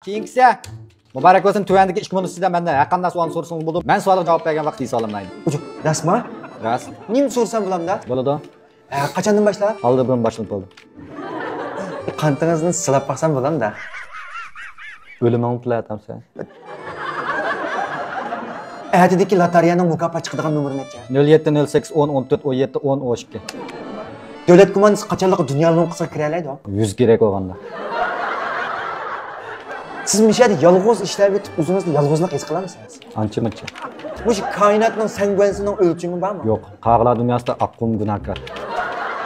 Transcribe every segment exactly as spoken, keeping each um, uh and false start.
كېيىنكىسى. مۇبارەك بولسۇن، تۆۋەندىكى ئىككى مىنۇت ئىچىدە مەندىن ھەر قانداق سوئالنى سورىسىڭىز بولىدۇ. مەن سوئالغا جاۋاب بەرگەن ۋاقىتتا ھېسابلىنايدۇ. ئۇجۇ، راستمۇ؟ راست. نېمە سورىسام بولامدا؟ بولىدۇ. ھە، قاچاندىن باشلاپ؟ ھازىردىن باشلاپ بولدى. قانىتىڭىزنى سىلاپ باقسام بولامدا؟ ئۆلۈمۈڭنى تىلەۋاتامسەن؟ ئەتىدىكى لاتارىيەنىڭ مۇكاپات چىقىدىغان نومۇرى نەچچە؟ نۆل يەتتە نۆل سەككىز ئون ئون تۆت ئون يەتتە ئون ئون ئىككى. دۆلەت گۇمانىسى قاچانلىقى دۇنيا لوڭقىسىغا كىرەلەيدۇ؟ يۈز كېرەك بولغاندا. سىز مۇشۇ يەردە يالغۇز ئىشلەۋېتىپ، ئۆزىڭىزنى يالغۇزلۇق ھېس قىلامسىز؟ ئانچە-مۇنچە. مۇشۇ كائىناتنىڭ سەنگۇەنسىنىڭ ئۆلچىمى بارمۇ؟ يوق. قاغىلار دۇنياسىدا ئاققۇم گۇناھكار.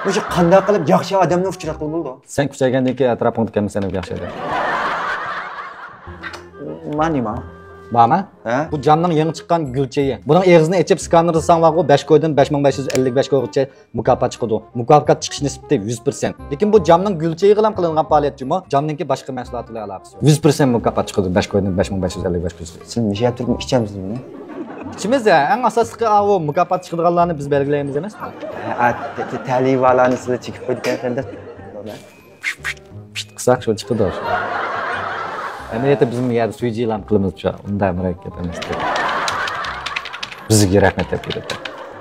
مۇشۇ قانداق قىلىپ ياخشى ئادەمنى ئۇچراتقىلى بولىدۇ؟ سەن كۈچەيگەندىن كېيىن ئەتراپىڭدا كەلمىسە نېمە ياخشى ئىدى. ما نېمە؟ بارما؟ ھە؟ بۇ جامنىڭ يېڭى چىققان گۈل چېيى. بۇنىڭ ئېغىزىنى ئېچىپ، سكانېردا ساڭ بارغۇ، بەش كويدىن بەش مىڭ بەش يۈز ئەللىك بەش كويغىچە مۇكاپات چىقىدۇ. مۇكاپات چىقىش نىسبىتى يۈز پىرسەنت. لېكىن بۇ جامنىڭ گۈل چېيىغىلا قىلىنغان پائالىيەت جۇمۇ، جامنىڭكى باشقا مەھسۇلاتى بىلەن ئالاقىسى يوق. يۈز پىرسەنت مۇكاپات چىقىدۇ، بەش كويدىن بەش مىڭ بەش يۈز ئەللىك بەش كوي. سىز مۇشۇ يەردە تۇرۇپ ئىچەمسىز بۇنى؟ ئىچىمىز ھە، ئەڭ ئاساسلىقى ئاۋۇ مۇكاپات چىقىدىغانلارنى بىز بەلگىلەيمىز ئەمەسمۇ؟ ھە، تەلىيىۋالارنى سىلەر چېكىپ قويىدىكەنسىلەر دەپ. پىشت، پىشت، پىشت قىلساق شۇ چىقىدۇ. ئەمەلىيەتتە بىزمۇ يەردە سۈيجىلام قىلىمىز شۇ. ئۇنداق مۇرەككەپ ئەمەس. بىزگە رەھمەت دەپ كېلىدۇ.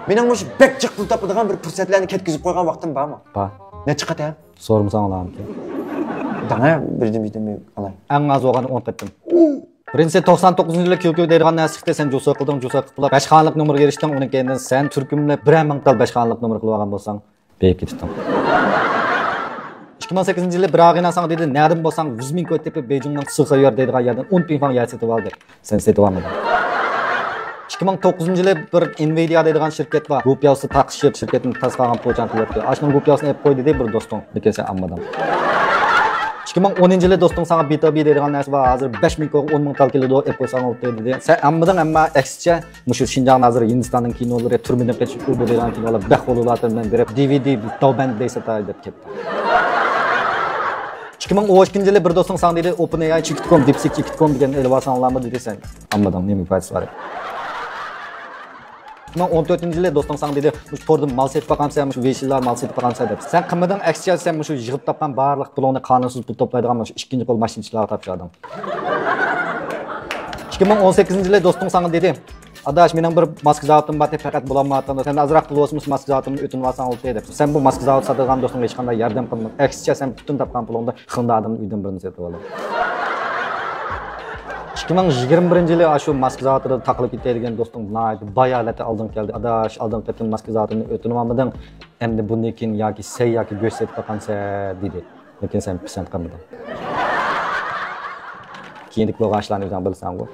مېنىڭ مۇشۇ بەك جىق پۇل تاپىدىغان بىر پۇرسەتلەرنى كەتكۈزۈپ قويغان ۋاقتىم بارمۇ؟ بار. نەچچە قېتىم؟ سورىمىساڭلارمىكىن. دەڭە، بىردىن بىردىن ئالاي. ئەڭ ئاز بولغان ئون قېتىم. بىرىنچىسى، توقسان توققۇزىنچى يىلى كيۇ كيۇ دەيدىغان نەرسە چىقتى، سەن جۇسا قىلدىڭ، جۇسا قىلىپ بولا بەش خانىلىق نومۇرغا ئېرىشتىڭ، ئۇنىڭ كەينىدىن سەن تۈركۈملەپ بىرەر مىڭ تال بەش خانىلىق نومۇر قىلىپ ئالغان بولساڭ، بېيىپ كېتىپتىڭ. ئىككى مىڭ سەككىزىنچى يىلى بىر ئاغىنەڭ ساڭا دېدى، نەدىن بولساڭ يۈز مىڭ كوي تېپىپ، بېيجىڭنىڭ سىخېيۈەر دەيدىغان يەردىن ئون پىڭفاڭ يەر سېتىۋال دەپ. سەن سېتىۋالمىدىڭ. ئىككى مىڭ توققۇزىنچى يىلى بىر ئېنۋىدىيا دەيدىغان شىركەت بار. گۇپياۋسى تاقىشىپ، شىركەتنى تاسقالغان پوچاڭ قىلىۋەتتى. ئاشۇنىڭ گۇپياۋسىنى ئېلىپ قوي دېدى بىر دوستۇڭ. لېكىن سەن ئالمىدىڭ. ئىككى مىڭ ئونىنچى يىلى دوستۇڭ ساڭا بىتابى دەيدىغان نەرسە بار. ھازىر بەش مىڭ كويغا ئون مىڭ تال كېلىدۇ، ئېلىپ قويساڭ بولدى دېدى. سەن ئالمىدىڭ، ئەمما ئەكسىچە مۇشۇ شىنجاڭدا ھازىر ھىندىستاننىڭ كىنولىرى، تۈرمىدىن قېچىش ئۇ بۇ دەيدىغان كىنولار بەك قولۇلاتىدۇ، مەن بېرىپ دى ۋى دى داۋبەند دەي ساتاي دەپ كەتتىم. ئىككى مىڭ ئون ئىككىنچى يىلى بىر دوستۇڭ ساڭا دېدى، ئوپېن ئېي ئاي چېكىت كوم، دىپسىك چېكىت كوم دېگەننى ئېلىۋالساڭلارمۇ دېدى، سەن ئالمىدىڭ، نېمە پايدىسى بار؟ ئىككى مىڭ ئون تۆتىنچى يىلى دوستۇڭ ساڭا دېدى، مۇشۇ توردىن مال سېتىپ باقامسەن، مۇشۇ ۋېيشىنلار مال سېتىپ باقامسەن دەپ. سەن قىلمىدىڭ، ئەكسىچە سەن مۇشۇ يىغىپ تاپقان بارلىق پۇلۇڭنى قانۇنسىز پۇل توپلايدىغان مۇشۇ ئىككىنچى قول ماشىنىچىلارغا تاپشۇردۇڭ. ئىككى مىڭ ئون سەككىزىنچى يىلى دوستۇڭ ساڭا دېدى، ئاداش، مېنىڭ بىر ماسكا زاۋۇتۇم بار، پەقەت بولالمايۋاتىمەن. سەن ئازراق پۇل بولسىمۇ ماسكا زاۋۇتۇمنى ئۆتۈنۈۋالساڭ بولدى دەپ. سەن بۇ ماسكا زاۋۇت ساتىدىغان دوستۇڭغا ھېچقانداق ياردەم قىلمىدىڭ. ئەكسىچە سەن پۈتۈن تاپقان پۇلۇڭدا خېرىدارىڭدىن ئۆيدىن بىرنى سېتىۋالدىڭ. ئىككى مىڭ يىگىرمە بىرىنچى يىلى ئاشۇ ماسكا زاۋۇتىدا تاقىلىپ كېتەي دېگەن دوستۇڭ ناھايىتى باي ھالەتتە ئالدىڭغا كەلدى. ئاداش، ئالدىنقى قېتىم ماسكا زاۋۇتۇمنى ئۆتۈنۈۋالمىدىڭ. ئەمدى بۇندىن كېيىن ياكى سەي ياكى گۆش سېتىپ باقامسەن دېدى. لېكىن سەن پىسەنت قىلمىدىڭ. كېيىندىكى بولغان ئىشلارنى ئۆزۈڭ بىلىسەنغۇ.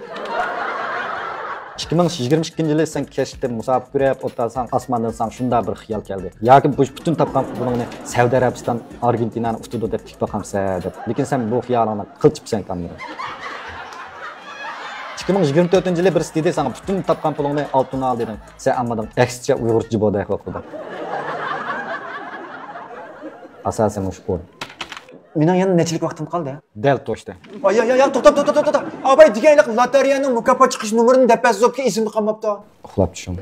ئىككى مىڭ يىگىرمە ئىككىنچى يىلى سەن كەچتە مۇساپە كۆرۈپ ئولتۇرساڭ، ئاسماندىن ساڭا شۇنداق بىر خىيال كەلدى. ياكى بۇ پۈتۈن تاپقان پۇلۇڭنى سەئۇدى ئەرەبىستان، ئارگېنتىنانى ئۇتىدۇ دەپ تىكىپ باقامسەن دەپ. لېكىن سەن بۇ خىيالىڭنى قىلچە پىسەنت قىلمىدىڭ. ئىككى مىڭ يىگىرمە تۆتىنچى يىلى بىرسى دېدى ساڭا، پۈتۈن تاپقان پۇلۇڭنى ئالتۇنغا ئال دېدىڭ. سەن ئالمىدىڭ، ئەكسىچە ئۇيغۇرچە جىبودەك بولۇپ قالدىڭ. ئاساسەن مۇشۇ ئورۇن. مېنىڭ يەنە نەچچىلىك ۋاقتىم قالدى؟ دەل توشتى. ئاي، ياق، ياق، ياق، توختا، توختا، توختا. ئاباي دېگەن ھېلىقى لاتارىيەنىڭ مۇكاپات چىقىش نومۇرىنى دەپ بەرسە زوپكا ئېسىمدە قالماپتۇ. ئۇخلاپ چۈشۈڭ.